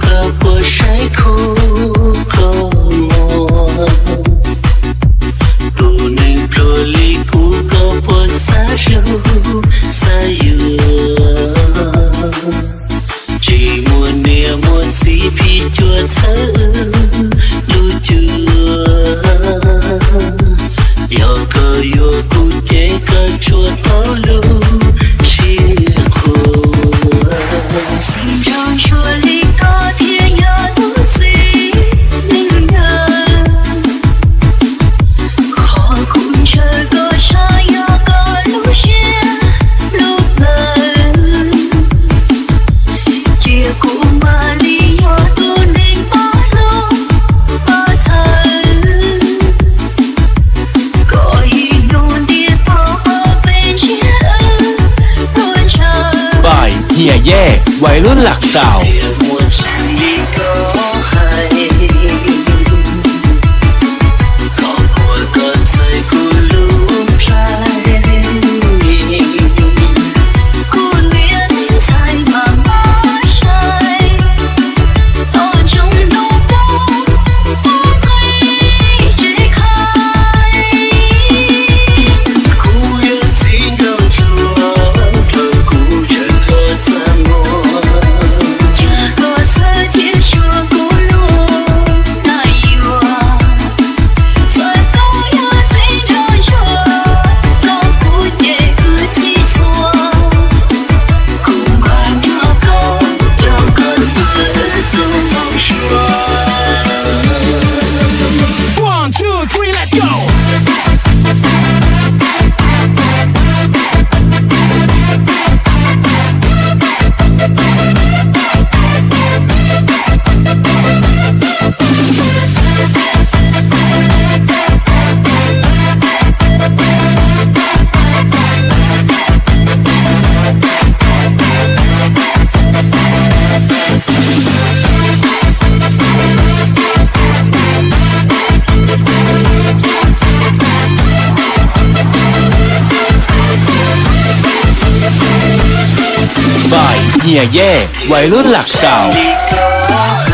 Koj puas saib kuv qhov muag? Tus neeg pluag li kuv koj puas xav hlub xav yuav? Tsis muaj niam muaj txiv phim cuam txhawb wb lub cuab. Yog koj yuav kuv ces koj tsuas tau lub siab qhuas. Txij nraug ntsuag li koj thiaj yog tus txiv neej yawg. Qhov kuv ntshaw koj tshaj yog koj lub siab lub plawv. Cia kuv mam li yog tus neeg pab hlub pab txhawb. Koj ib hnub ntiaj teb pom peb ntsiag tuag ntshaw. Bài Hìa Ye, Vay Lub Lam Xaus. One, two, three, let's go. Bài Hìa Ye, Vay Lub Lam Xaus.